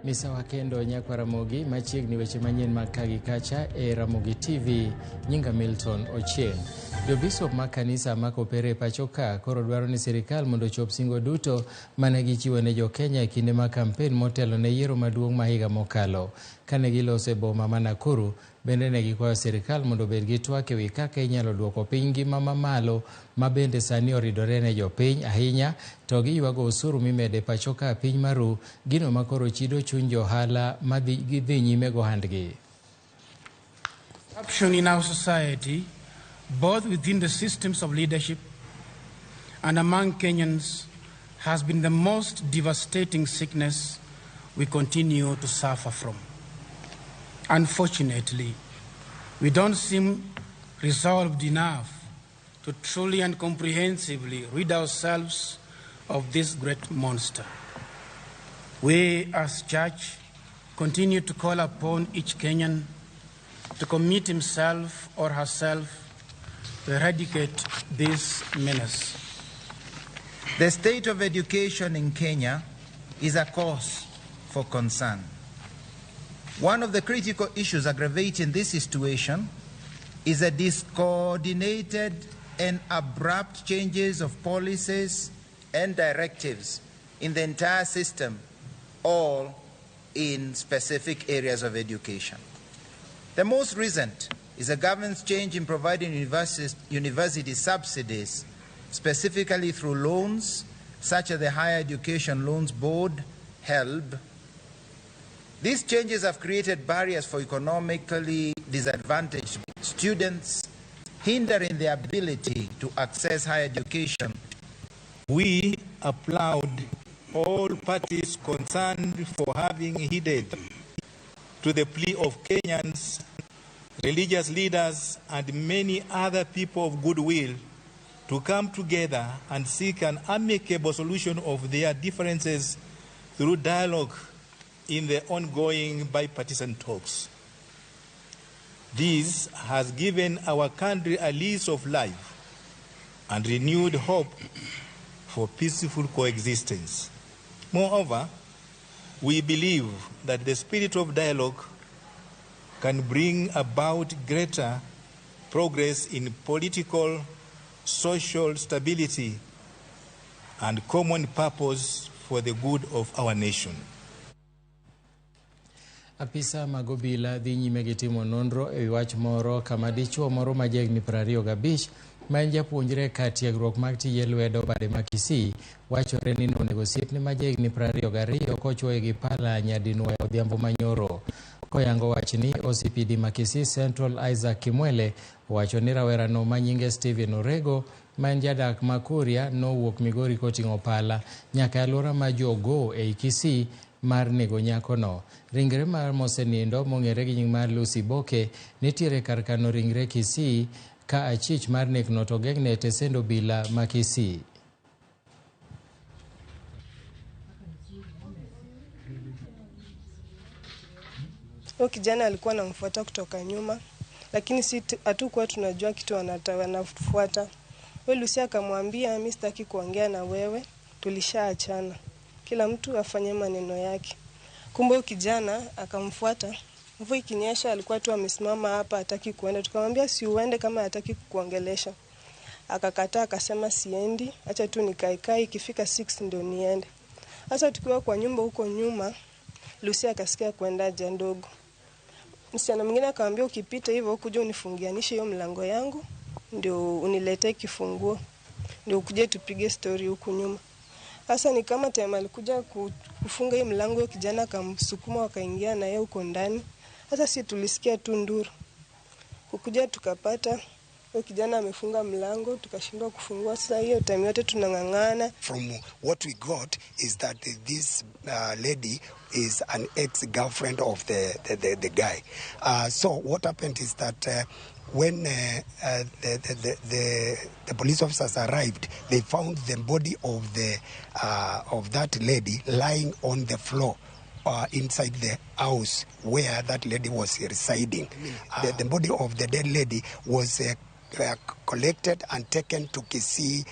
Misawa kendo nyakwa Ramogi machiegni weche manyien mag ka gi kacha e Ramogi TV. Nyinga Milton Ochieng. Jobisop mag kanisa ma Kopere e pacho ka koro dwaro ni sirikal mondo ochop singo duto mane gichiwo ne jo-Kenya e kinde mag kampen motelo ne yiero maduong' ma higa mokalo. Kane giloso e boma ma Nakuru, Bende ne gikwayo sirkal mondo obed gi twak ewi kaka inyalo duoko piny ngima mamalo ma bende sani oridore ne jopiny ahinya to giywago osuru mimedo e pachoka piny maru, gino makoro chido chuny jo ohala ma dhi nyime gohandgi. Corruption in our society, both within the systems of leadership and among Kenyans, has been the most devastating sickness we continue to suffer from. Unfortunately, we don't seem resolved enough to truly and comprehensively rid ourselves of this great monster. We as church continue to call upon each Kenyan to commit himself or herself to eradicate this menace. The state of education in Kenya is a cause for concern. One of the critical issues aggravating this situation is a discoordinated and abrupt changes of policies and directives in the entire system, all in specific areas of education. The most recent is a government's change in providing university subsidies, specifically through loans such as the Higher Education Loans Board, HELB. These changes have created barriers for economically disadvantaged students, hindering their ability to access higher education. We applaud all parties concerned for having heeded to the plea of Kenyans, religious leaders, and many other people of goodwill to come together and seek an amicable solution of their differences through dialogue in the ongoing bipartisan talks. This has given our country a lease of life and renewed hope for peaceful coexistence. Moreover, we believe that the spirit of dialogue can bring about greater progress in political, social stability and common purpose for the good of our nation. Apisa mag obila dhi nyime gi timo nonro e wi wach moro kama dichuo moro ma jahigni 25 ma en japuonjre kar tiegruok mag tije lwedo bade ma Kisii wachore ni nonego osiepne ma jahigni 22 kochuoye gi pala nyadinwoya odhiambo manyoro. Koyango wachni, OCPD ma Kisii Central Isaac Kimwele owacho ni rawerano ma nyinge Stephen Orego ma en jadak ma Kuria nowuok Migori koting'o pala nyaka e alwora ma Jogoo ei Kisii mar nego nyakono. Ringre mar mosenindo mong'ere gi nying mar Lucy Boke nitiere kar kano ringre Kisii ka achich mar nekno to ogeng'ne e tesend obila ma Kisii. Huyo kijana alikuwa anamfuata kutoka nyuma, lakini si hatukuwa tunajua kitu anafuata. Huyo Lucy akamwambia, mimi sitaki kuongea na wewe, tulishaachana. Kila mtu afanye maneno yake. Kumbe huyo kijana akamfuata. Mvua ikinyesha alikuwa tu amesimama hapa hataki kuenda. Tukamwambia si uende kama hataki kukuongelesha. Akakataa akasema siendi, acha tu nikae kae, ikifika 6 ndio niende. Sasa tukiwa kwa nyumba huko nyuma, Lucy akasikia kwenda haja ndogo. Msichana mwingine akamwambia ukipita hivyo kuja unifungianishe hiyo mlango yangu ndio uniletee kifunguo ndio ukuje tupige story huku nyuma. Sasa ni kama time alikuja kufunga hii mlango, huyo kijana akamsukuma wakaingia na yeye huko ndani. Sasa si tulisikia tu nduru. Kukuja tukapata huyo kijana amefunga mlango, tukashindwa kufungua. Sasa hiyo time yote tunang'ang'ana. From what we got is that this lady is an ex-girlfriend of the guy. So what happened is that when the police officers arrived, they found the body of that lady lying on the floor inside the house where that lady was residing. The body of the dead lady was collected and taken to Kisii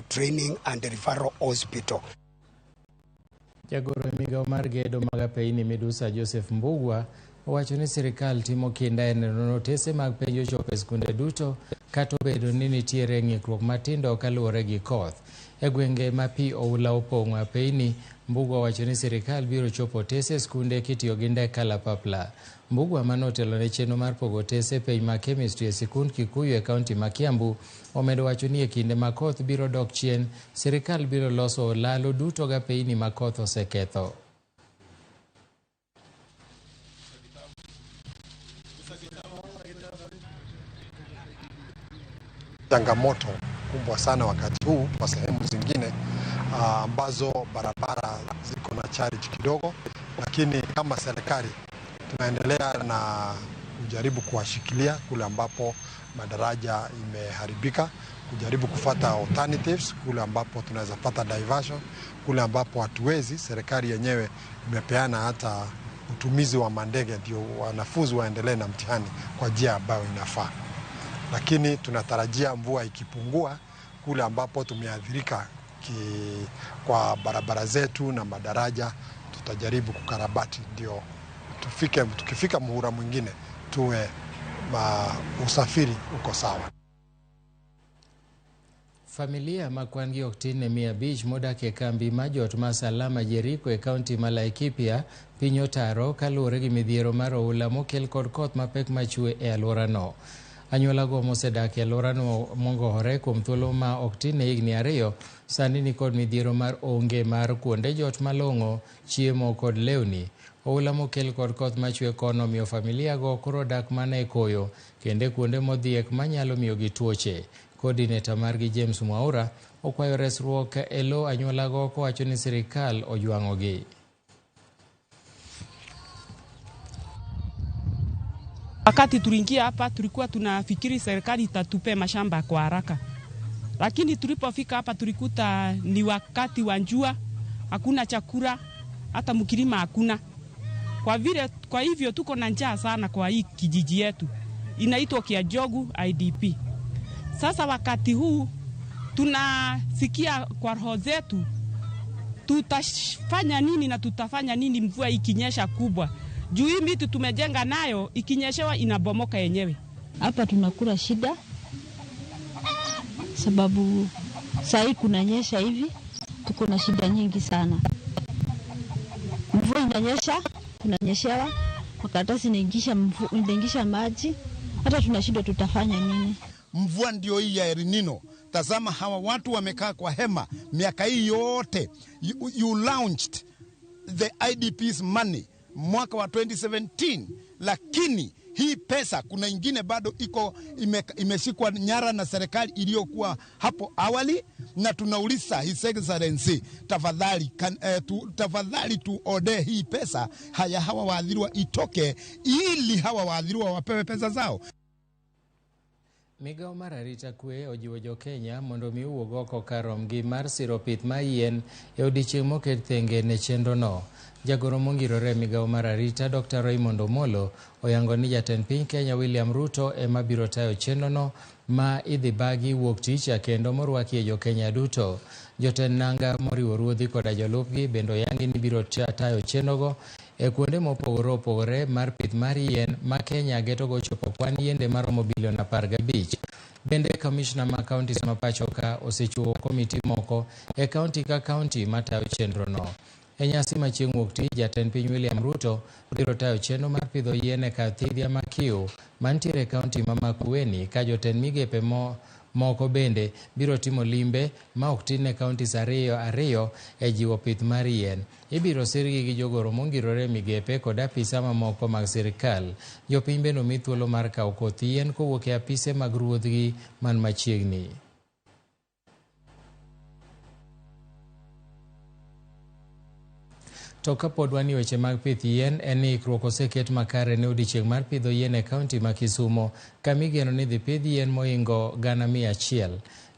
Training and Referral Hospital. Jagoro e migawo mar gedo mag apeyni Midusa Joseph Mbugua owacho ni sirikal timo kinda e neno ni otese mag penj ochopo e skunde duto kata obedo ni nitiere ng'ikruok matindo kaluwore gi koth. E gwenge ma pi oula opong'o apeyni, Mbugua owacho ni sirikal biro chopo otese e skunde kitiyo gi ndek kalapapla. Mbugua manotelo ne chenro mar pogo otese penj mag chemistry e sikund Kikuyu e kaunti ma Kiambu omedo wacho ni e kinde ma koth biro dok chien, sirikal biro loso olalo duto ga apeyni ma koth oseketho. Changamoto kubwa sana wakati huu kwa sehemu zingine ambazo barabara ziko na charge kidogo, lakini kama serikali tunaendelea na kujaribu kuwashikilia kule ambapo madaraja imeharibika, kujaribu kufata alternatives kule ambapo tunaweza pata diversion, kule ambapo hatuwezi, serikali yenyewe imepeana hata utumizi wa mandege ndio wanafunzi waendelee na mtihani kwa njia ambayo inafaa. Lakini tunatarajia mvua ikipungua kule ambapo tumeathirika kwa barabara zetu na madaraja, tutajaribu kukarabati ndio tukifika muhula mwingine tuwe usafiri uko sawa. Familia ma kwan gi ok tin ne 500 modak e kambi ma jot ma Salama Jericho e kaunti ma Laikipia piny otaro kaluwore gi midhiero mar oula mokel kod koth mapek machwe e alworano. Anyuolago mosedak e alworano mongohore kuom thuolo ma ok tin ne higni 2 sani ni kod midhiero mar onge mar kuonde jot malong'o, chiemo kod lewni. Oula mokel kod koth machwe kono miyo familia go koro dak mana e koyo kendo kuonde modhiek manyalo miyogi tuoche. Coordinator margi James Mwaura okwayo resruok e lo anyuolago kowacho ni sirikal ojwang'ogi. Wakati tuliingia hapa tulikuwa tunafikiri serikali itatupe mashamba kwa haraka, lakini tulipofika hapa tulikuta ni wakati wa njua, hakuna chakula, hata mkilima hakuna. Kwa hivyo tuko na njaa sana kwa hii kijiji yetu, inaitwa Kiajogu IDP. Sasa wakati huu tunasikia kwa roho zetu tutafanya nini na tutafanya nini mvua ikinyesha kubwa. Juu hii miti tumejenga nayo ikinyeshewa inabomoka yenyewe. Hapa tunakula shida sababu saa kunanyesha hivi tuko na shida nyingi sana. Mvua inanyesha, tunanyeshewa, makaratasi inaingisha maji, hata tunashindwa tutafanya nini. Mvua ndio hii ya El Nino. Tazama hawa watu wamekaa kwa hema miaka hii yote. You launched the IDP's money mwaka wa 2017, lakini hii pesa kuna ingine bado iko imeshikwa nyara na serikali iliyokuwa hapo awali, na tunauliza His Excellency tafadhali, tafadhali tuode hii pesa haya hawa waadhiriwa itoke ili hawa waadhiriwa wapewe pesa zao. Migawo mar arita kwe ojiwo jo Kenya mondo mi owuog oko kar romgi mar siro pith mar yien e odiechieng' moket thenge ne chenrono. Jagoro mongirore e migawo mar arita Dr. Raymond Omolo oyango ni jatend piny Kenya William Ruto ema biro tayo chenrono ma idhi bagi wuok tich kendo morwakie jo Kenya duto. Jotend nanga moriwo ruodhi koda jolupgi bende oyangi ni biro tayo chenrogo e kuonde mopogore opogore mar pith mar yien ma Kenya getogo chopo kwan yiende maromo bilion 15. Bende kamishna ma kaunti ma pacho ka osechiwo komiti moko e kaunti ka kaunti matayo chenrono. E nyasi ma chieng' wuok tich, jatend piny William Ruto biro tayo chenro mar pidho yien e kar thidhia ma Kiu mantiere e kaunti ma Makueni, ka jotend migepe moko bende biro timo limbe ma ok tin ne kauntis 2 e jiwo pith mar yien. Ibiro sirgi gi jogoro mongirore migepe kod apisa mamoko mag sirikal. Jopiny bende omi thuolo mar kawo koth yien kowuok e apise mag ruodhgi man machiegni. To kapod wan e weche mag pith yien, en ni ikruok oseket makare ne odiechieng' mar pidho yien e kaunti ma Kisumo, kama igeno ni dhi pidh yien mohingo 100,000.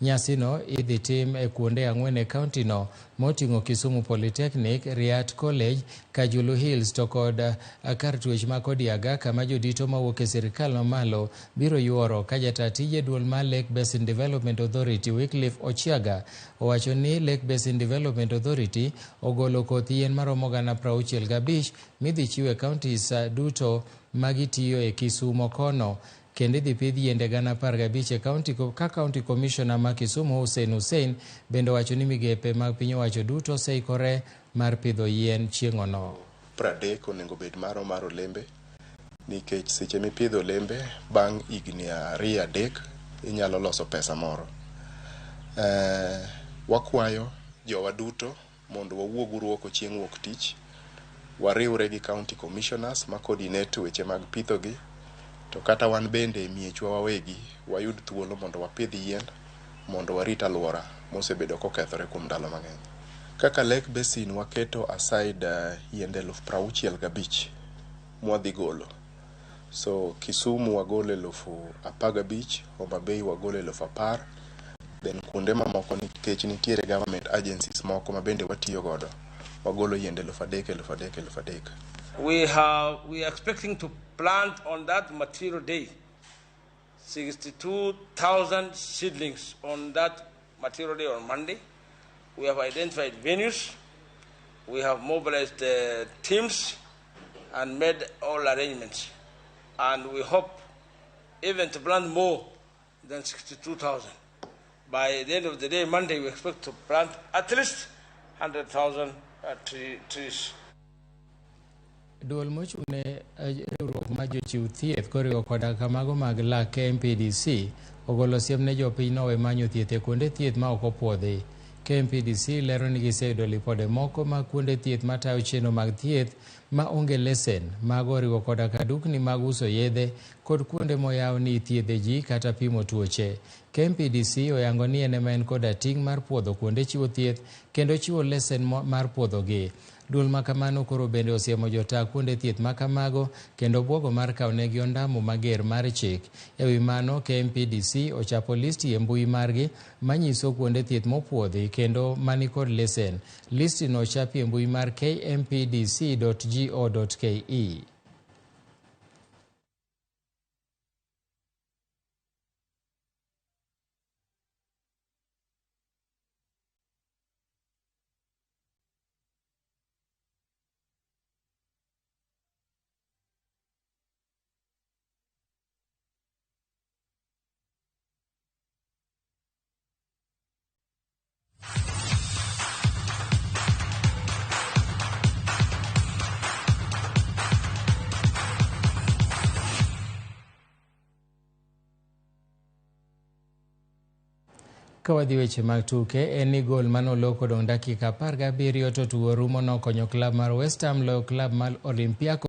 Nyasino idhi tim e kuonde ang'wen e kaontino moting'o Kisumu Polytechnic, Riat College, Kajulu Hills to kod kar twech ma Kodiaga kama jodito mawuok e sirikal mamalo biro yuoro ka jataa tije duol mar Lake Basin Development Authority Wycliffe Ochiaga owacho ni Lake Basin Development Authority ogolo koth yien maromo gana 65 midhi chiw e counties duto magitiyo e Kisumo kono kendo idhi pidh yiende gana 15 e county ka county commissioner ma Kisumu Hussein Hussein bende owacho ni migepe mag piny owacho duto oseikore mar pidho yien chieng'ono. 30 onego bed maro mar olembe nikech seche mipidho olembe bang' higni 2-3 inyalo loso pesa moro. Wakwayo jowa duto mondo wawuog oko chieng' wuok tich, wariwre gi county commissioners ma coordinate weche mag pitho gi, to kata wan bende e miechwa wawegi wayud thuolo mondo wapidh yien mondo warit alwora mosebedo kokethore kuom ndalo mang'eny. Kaka Lake Basin waketo aside yiende 65,000 mwadhi golo. So Kisumu wagolo 15,000, Homa Bay wagolo 10,000, then kuonde mamoko nikech nitiere government agencies moko ma bende watiyo godo, wagolo yiende 3,000, 3,000, 3,000. We are expecting to plant on that material day 62,000 seedlings on that material day on Monday. We have identified venues, we have mobilized teams and made all arrangements. And we hope even to plant more than 62,000. By the end of the day, Monday, we expect to plant at least 100,000 trees. Duol mochung'ne riwruok mar jochiw thieth koriwo koda kamago mag lak KMPDC ogolo siem ne jopiny owe manyo thieth e kuonde thieth ma ok opuodhi. KMPDC lero ni giseyudo lipode moko mag kuonde thieth matayo chenro mag thieth ma onge lesen. Mago oriwo koda ka dukni mag uso yedhe kod kuonde moyaw ni ithiedhe ji kata pimo tuoche. KMPDC oyango ni en ema en koda ting' mar puodho kuonde chiwo thieth kendo chiwo lesen mar puodhogi. Duol ma kamano koro bende osiemo jotaa kuonde thieth ma kamago kendo buogo mar kawo negi ondamo mager mar chik. E wi mano, KMPDC ochapo listi e mbui margi manyiso kuonde thieth mopuodhi kendo manikod lesen. Listi no ochapi e mbui mar kmpdc.go.ke. Ka wadhi weche mag tuke, en ni gol manolo kodong' dakika 17 to tugo rumo nokonyo klab mar West Ham loyo klab mar Olympiacos.